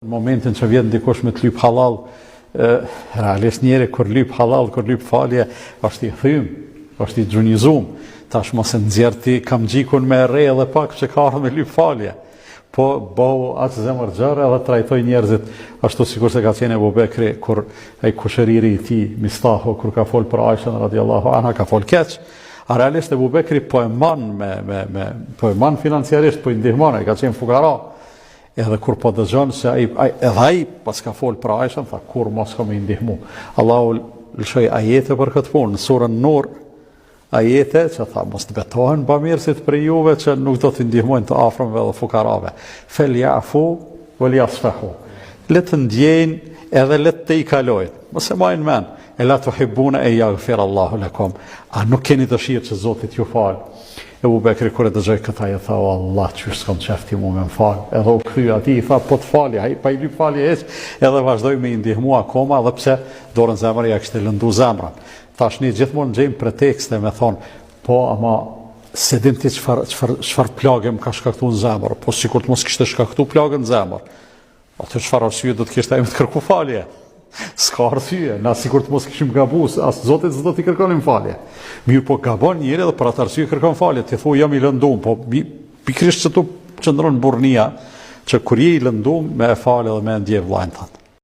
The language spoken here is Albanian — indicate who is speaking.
Speaker 1: Në momentin që vjen dikush me të lyp hallall, realisht njeri kur lyp hallall, kur lyp falje, është i thym, është i gjunjëzum. Tash mos e nxjerr ti kamxhikun me rreh edhe pak që ka ardhur me lyp falje. Po bëhu aq zemërgjerë edhe trajtoj njerëzit ashtu sikurse ka qenë Ebu Bekri kur ai kushëriri i tij Mistahu kur ka fol për Aishën radiallahu anha ka fol keq. A realisht Ebu Bekri po e man me me me po e man financiarisht, po i ndihmon, ai ka qenë fukara. Edhe kur po dëgjon se ai, ai edhe ai paska fol për Aishën, tha kurrë mo s'kam me i ndihmu. Allahu lëshoi ajete për këtë punë në surën Nur, ajete që tha mos të betohen bamirësit prej juve që nuk do t'i ndihmojnë të afërmve dhe fukarave. Fel jafu vel jasfahu. Le të ndjejnë edhe le të tejkalojnë. Mos e majnë mend. Ela tuhibbune en jagfir Allahu lekum. A nuk keni dëshirë që Zoti t'ju falë? Ebu Bekri kur e dëgjoi këtë ajet tha o Allah qysh s'kam qef ti mu me më fal. Edhe u kthy atij i tha po të fali, ai pa i lyp falje hiç, edhe vazhdoi me i ndihmu akoma edhe pse dorën n'zemër ja kishte lëndu zemrën. Tash ne gjithmonë gjejmë pretekste me thon, po ama s'e din ti çfarë çfarë çfarë plage më ka shkaktu në zemër, po sikur të mos kishte shkaktu plagën në zemër. Atë çfarë arsye do të kishte ai me të kërku falje? S'ka arsye, na sikur të mos kishim gabu, as Zotit s'do t'i kërkonim falje. Mirëpo gabon njeri dhe për atë arsye kërkon falje, ti thu jam i lëndum, po pikërisht qëtu qëndron burrnia që kur je i lëndum me e falë dhe me e ndje vllain tënd.